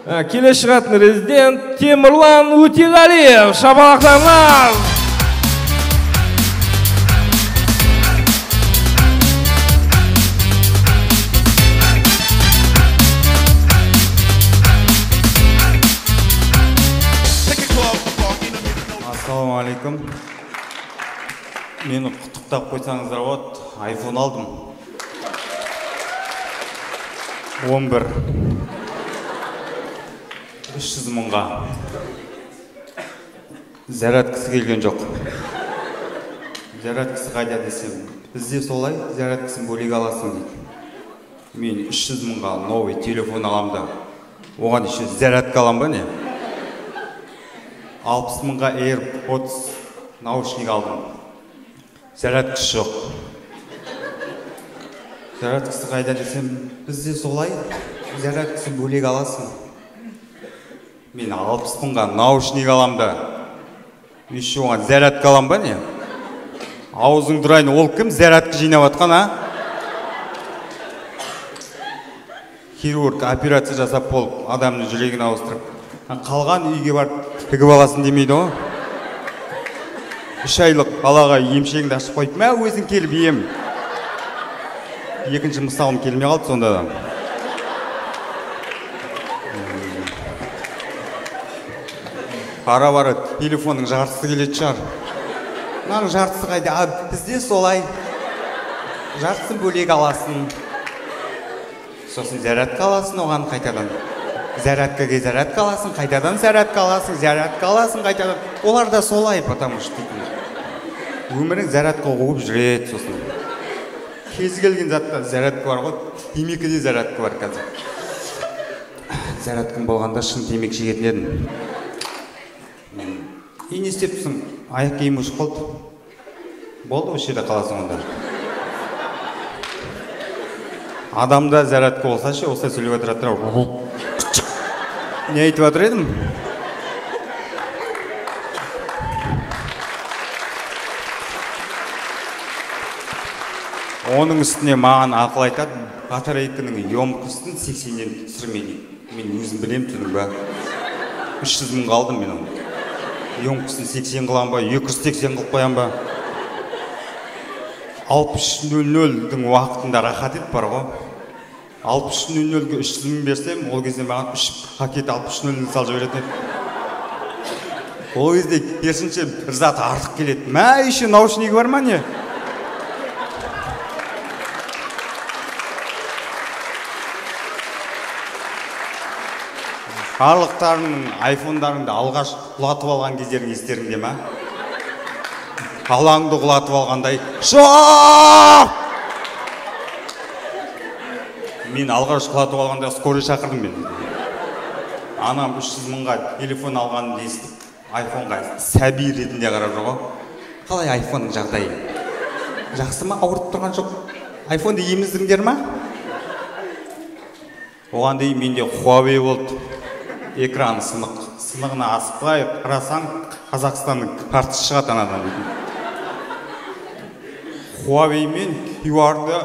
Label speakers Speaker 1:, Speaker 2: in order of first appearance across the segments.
Speaker 1: Келе шығатын резидент Темірлан Өтеғалиев. Шапалақтарыңыз!
Speaker 2: Ассалаумағалейкум. Мені құттықтап қойсаңыздар болады, айфон алдым. 11. 300 мыңға. Зарядкасы келген жоқ. Зарядкасы қайда десем, бізде солай, зарядкасын бөлек аласың дейді. Мен 300 мыңға новый телефон алам да, оған еще зарядка алам ба не? 60 мыңға AirPods наушник алдым. Зарядкасы жоқ. Зарядкасы қайда десем, бізде солай, зарядкасын бөлек аласың. Мен 60 мыңға наушник алам да, еще оған зарядка алам ба не? Аузыңды ұрайын, ол кім зарядка жинап жатқан, а? Хирург операция жасап болып, адамның жүрегін ауыстырып, қалған үйге барып тігіп аласың демейді ғой. 3 айлық балаға емшегіңді ашып қойып, мә өзің келіп ем. Екінші мысалым келмей қалды сонда да. Бара-бара телефонның жартысы келетін шығар. Мынаның жартысы қайда? А бізде солай. Жартысын бөлек аласың. Сосын зарядка аласың оған қайтадан. Зарядкаға зарядка аласың, қайтадан зарядка аласың, зарядка аласың қайтадан. Олар да солай, потому что өмірің зарядка қуып жүреді сосын. Кез келген затта зарядка бар ғой, темекіде зарядка бар қазір. Зарядкам болғанда шын темекі шегетін едім. И не істеп тұрсың? Аяқ киім өшіп қалды. Болды, осы жерде қаласың онда. Адамда зарядка болса ше, осылай сөйлеп отырады. Не айтып жатыр едім? Оның үстіне маған ақыл айтады, батарейканың емкостін 80-нен түсірме дейді. Мен өзім білем, түсіндің ба? 300 мыңға алдым мен оны. Емкостін 80 қылам ба, 280 қылып қоям ба? 63.00-дің уақытында рахат ет бар ғой. 63.00-ге 300 мың берсем, ол кезде маған 3 пакет 63.00-ні салып жіберетін еді. Ол кезде керісінше бір зат артық келеді. Мә, еще наушнигі бар ма не? Барлықтарының айфондарыңды алғаш құлатып алған кездерің естеріңде ма? Балаңды құлатып алғандай, жоқ! Мен алғаш құлатып алғанда скорый шақырдым мен. Анам 300 мыңға телефон алғанын естіп, айфонға сәби ретінде қарап жүр ғой. Қалай айфонның жағдайы? Жақсы ма? Ауырып тұрған жоқ? Айфонды еміздіңдер ма? Оған дейін менде Huawei болды. Экраны сынық. Сынығына асықпай қарасаң, Қазақстанның картасы шығады анадан дейтін. Huawei мен QR-ды,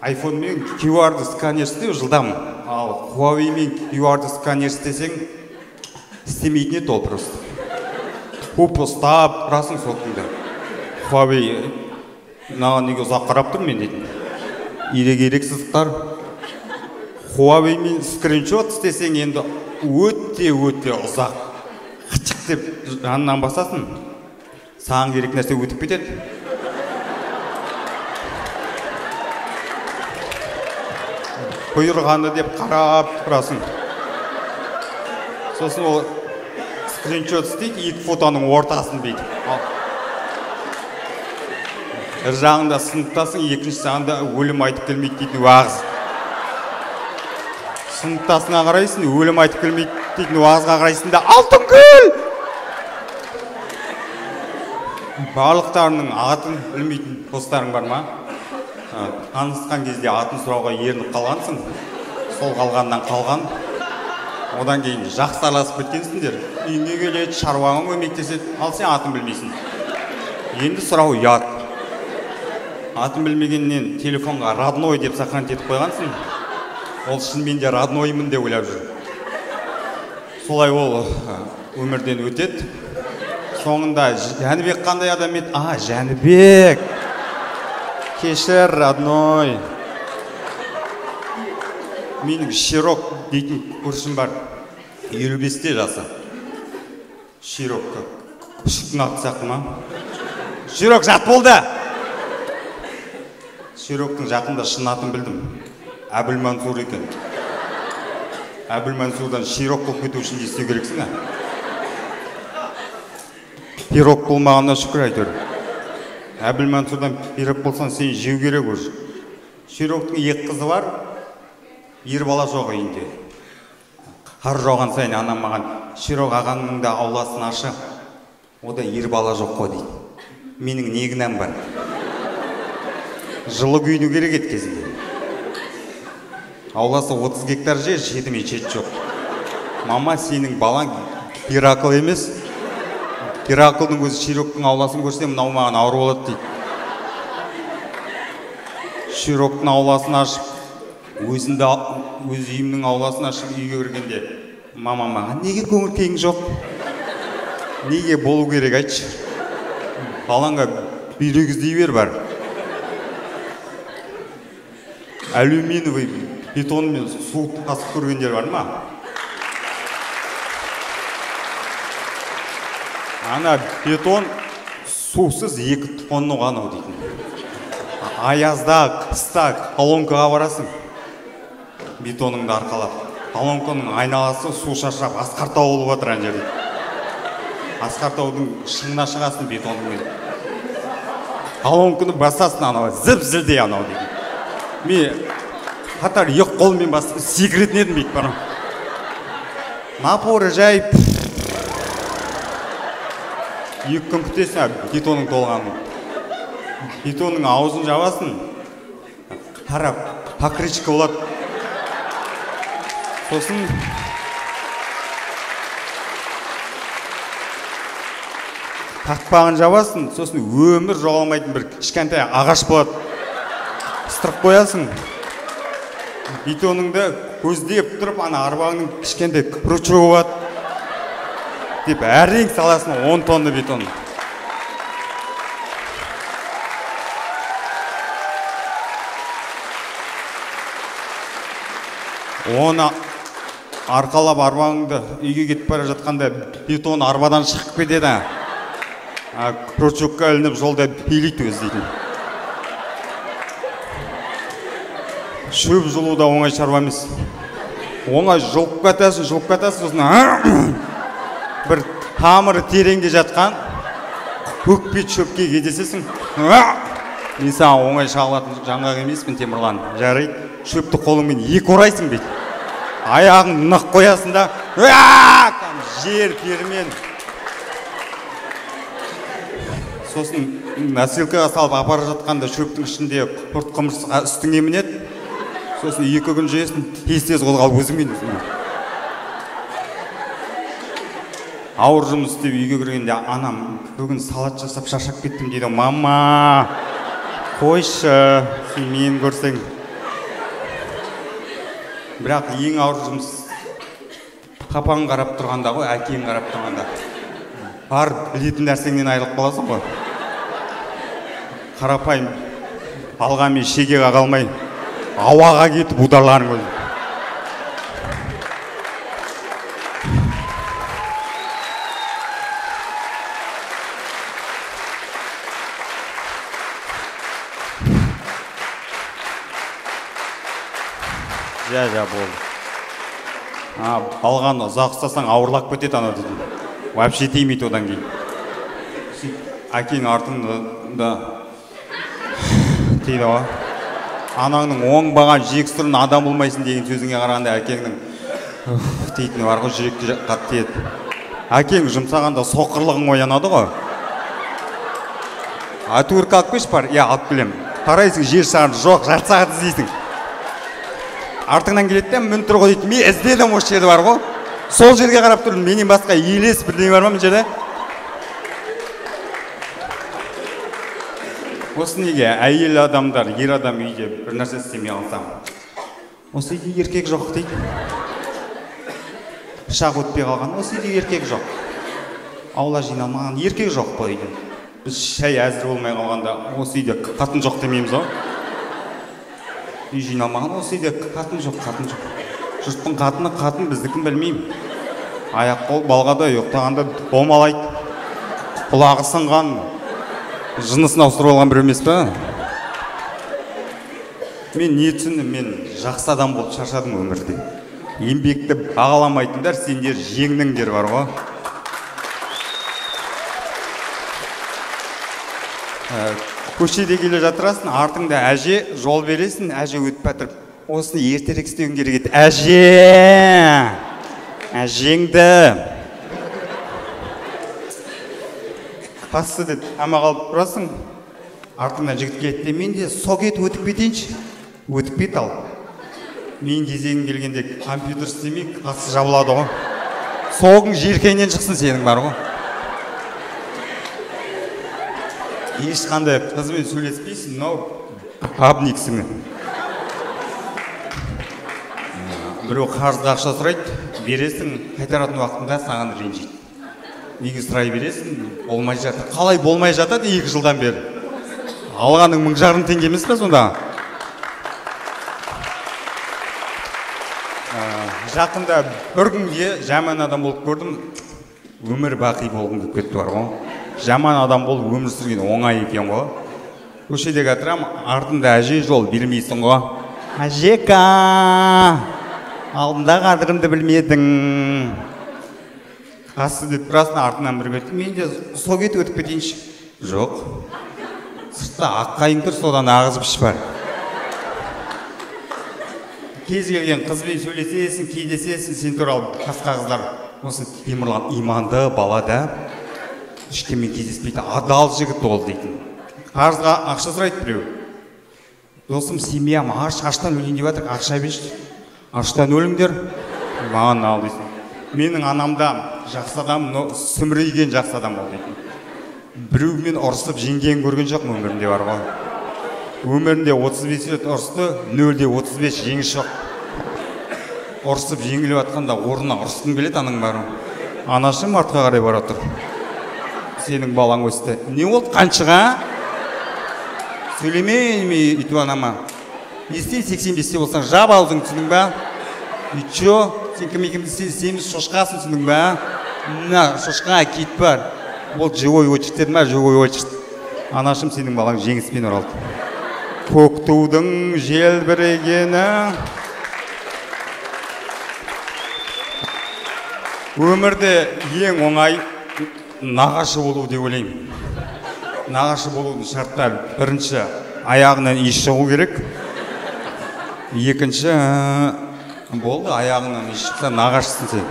Speaker 2: iPhone мен QR-ды сканер істеу жылдам. Ал Huawei мен QR-ды сканер істесең, істемейтін еді ол просто. Хуп ұстап тұрасың сол күнде. Huawei мынаған неге ұзақ қарап тұрмын мен дейтін. Ирек-ирек сызықтар. Huawei мен скриншот істесең енді өте-өте ұзақ. Қычық деп жанынан басасың. Саған керек нәрсе өтіп кетеді. Бұйырғанды деп қарап тұрасың. Сосын ол скриншот істейді, екі фотоның ортасын бүйтіп. Бір жағында сыныптасың, екінші жағында өлім айтып келмейді дейтін уағыз. Сыныптасына қарайсың, өлім айтып келмейді дейтін уағызға қарайсың да, Алтынгүл! Барлықтарының атын білмейтін достарың бар ма? Танысқан кезде атын сұрауға ерініп қалғансың, сол қалғаннан қалған. Одан кейін жақсы араласып кеткенсіңдер, үйіңе келеді, шаруаңа көмектеседі, ал сен атын білмейсің. Енді сұрау ұят. Атын білмегеннен телефонға родной деп сохранить етіп қойғансың. Ол шынымен де родноймын деп ойлап жүр. Солай ол өмірден өтеді. Соңында Жәнібек қандай адам еді? А, Жәнібек. Кешір, родной. Менің Широк дейтін көршім бар. 55-те жасы. Широк күшіктің аты сияқты ма? Широк жат болды. Широктың жақында шын атын білдім. Әбілмансур екен. Әбілмансурдан Широк болып кету үшін не істеу керексің, а? Пирог болмағанына шүкір әйтеуір. Әбілмансурдан пирог болсаң, сені жеу керек уже. Широктың екі қызы бар, ер бала жоқ үйінде. Қар жауған сайын анам маған, Широк ағаңның да ауласын ашы, ода ер бала жоқ қой дейді. Менің не кінәм бар? Жылы күйіну керек еді кезінде. Ауласы 30 гектар жер, жеті мечеть жоқ. Мама, сенің балаң Геракл емес. Гераклдың өзі Широктың ауласын көрсе, мынау маған ауру болады дейді. Широктың ауласын ашып, өз үйімнің ауласын ашып үйге кіргенде, мама маған неге көңіл күйің жоқ? Неге болу керек айтшы? Балаңға бүйрек іздей бер бар. Алюминиевый бетонмен су тасып көргендер бар ма? Ана бетон сусыз 2 тонна анау дейтін. Аязда, қыста колонкаға барасың, бетоныңды арқалап. Колонканың айналасы су шашырап, асқар тау болып жатыр ана жерде. Асқар таудың шыңына шығасың бетоныңмен. Колонканы басасың анау, зіп-зілдей анау дейтін. Мен қатар екі қолыммен басып секіретін едім бүйтіп барам. Напоры жай 2 күн күтесің бетонның толғанын. Бетонның аузын жабасың, қара покрышка болады. Сосын қақпағын жабасың, сосын өмір жоғалмайтын бір кішкентай ағаш болады. Қыстырып қоясың. Бетоныңды көздеп тұрып, ана арбаңның кішкентай крючогы болады деп әрең саласың 10 тонна бетон. Оны арқалап арбаңды үйге кетіп бара жатқанда бетон арбадан шығып кетеді. Крючокқа ілініп жолда билейді өзі дейтін. Шөп жұлу да оңай шаруа емес. Оңай жұлып кетесің, жұлып кетесің, сосын бір тамыры тереңде жатқан көкбет шөпке кездесесің. Мен саған оңай шағылатын жаңғақ емеспін, Темірлан. Жарайды, шөпті қолыңмен екі орайсың бет. Аяғың нық қоясың да, жер пермен. Сосын носилкаға салып апара жатқанда шөптің ішінде құрт құмырсқа үстіңе мінеді. Сосын 2 күн жейсің, тез-тез қозғалып өзіңмен. Ауыр жұмыс істеп үйге кіргенде анам бүгін салат жасап шаршап кеттім дейді. Мама, қойшы, сен мені көрсең. Бірақ ең ауыр жұмыс папаң қарап тұрғанда ғой, әкең қарап тұрғанда. Бар білетін нәрсеңнен айырылып қаласың ғой. Қарапайым балғамен шеге қаға алмай, ауаға кетіп ударларың өзі. Жа болды. Балғаны ұзақ ұстасаң ауырлап кетеді анау дейтін. Вообще тимейді одан кейін. Әкең артыңда дейді ғой. Анаңның оңбаған жексұрын адам болмайсың деген сөзіңе қарағанда әкеңнің дейтіні бар ғой, жүрекке қатты тиеді. Әкең жұмсағанда соқырлығың оянады ғой. Отвертка алып келші бар, иә алып келемін. Қарайсың жер шарын жоқ, жарты сағат іздейсің. Артыңнан келеді де мін тұр ғой дейді. Мен іздедім осы жерде бар ғой. Сол жерге қарап тұрдым, менен басқа елес бірдеңе бар ма мына жерде? Осы неге әйел адамдар, ер адам үйде бір нәрсе істемей қалса, осы үйде еркек жоқ дейді. Пышақ өтпей қалған, осы үйде еркек жоқ. Аула жиналмаған, еркек жоқ бұл үйде. Біз шай әзір болмай қалғанда осы үйде қатын жоқ демейміз ғой. Үй жиналмаған, осы үйде қатын жоқ, қатын жоқ. Жұрттың қатыны қатын, біздікін білмеймін. Аяқ қол балғада ұйықтағанда домалайды. Құлағы сынған, жынысын ауыстырып алған біреу емес па? Мен не түсіндім, мен жақсы адам болып шаршадым өмірде. Еңбекті бағаламайтындар сендер жеңдіңдер бар ғой. Көшеде келе жатырасың, артыңда әже, жол бересің, әже өтіп жатыр. Осыны ертерек істеуің керек еді. Әже! Әжеңді! Қассы деп тамақ алып тұрасың, артыңнан жігіт келеді де, мен де сок ет өтіп кетейінші. Өтіп кет ал. Мен кезегім келгенде компьютер істемей, қасы жабылады ғой. Соғың желкеңнен шықсын сенің бар ғой. Ешқандай қызбен сөйлеспейсің, мынау бабниксің. Біреу қарызға ақша сұрайды, бересің, қайтаратын уақытында саған ренжиді. Неге сұрай бересің, болмай жатыр. Қалай болмай жатады 2 жылдан бері? Алғаның 1500 теңге емес пе сонда? Жақында бір күнге жаман адам болып көрдім, өмір бақи болғым келіп кетті бар ғой. Жаман адам болып өмір сүрген оңай екен ғой. Көшеде отырамын, артымда әже, жол бермейсің ғой. Әжека, алдында қадірімді білмедің. Қасы деп тұрасың, артынан бір берді. Мен де сок ет өтіп кетейінші. Жоқ. Сыртта ақ қайың тұр, содан ағызып іш бар. Кез келген қызбен сөйлесесің, кездесесің, сен туралы басқа қыздар. Осы Темірлан иманды бала да, ешкіммен кездеспейді, адал жігіт ол дейтін. Қарызға ақша сұрайды біреу. Досым, семьям аш, аштан өлейін деп жатыр, ақша берші. Аштан өліңдер, маған ал дейсің. Менің анам да жақсы адам, но сүмірейген жақсы адам ол дейтін. Біреумен ұрысып жеңгенін көрген жоқпын өмірімде бар ғой. Өмірінде 35 рет ұрысты, 0,35 жеңіс жоқ. Ұрысып жеңіліп жатқанда орнына ұрысқың келеді анаң бәрі. Анашым артқа қарай бара тұр. Сенің балаң өсті. Не болды қаншыға? Сөйлеме өйтіп анама. Не істейін, 85-те болсаң, жап аузың, түсіндің ба? И чё? Сен кім екенімді семіз шошқасың, түсіндің ба? Мына шошқа кит бар. Ол живой очередь деді ма, живой очередь. Анашым, сенің балаң жеңіспен оралды. Көк тудың желбірегені. Өмірде ең оңай нағашы болу деп ойлаймын. Нағашы болудың шарттары: бірінші, аяғынан иіс шығу керек. Екінші, болды, аяғынан иіс шықса нағашысың сен.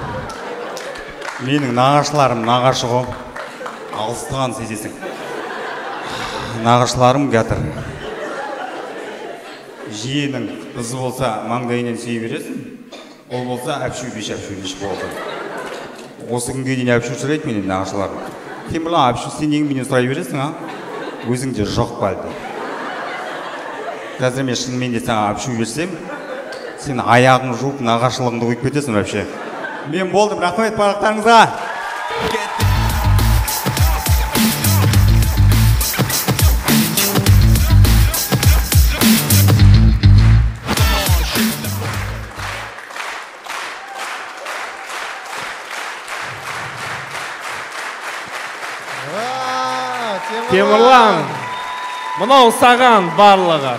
Speaker 2: Менің нағашыларым нағашы ғой. Алыстаған сезесің. Нағашыларым жатыр. Жиенің қызы болса маңдайынан сүйе бересің, ол болса әпшу беш, әпшу беш болды. Осы күнге дейін әпшу сұрайды менен нағашыларым. Темірлан, әпшу сен неге менен сұрай бересің, а? Өзіңде жоқ па әлде? Қазір мен шынымен де саған әпшу берсем, сен аяғың жуып нағашылығыңды қойып кетесің вообще. Мен болдым, рахмет барлықтарыңызға.
Speaker 1: Темірлан, мынау саған барлығы.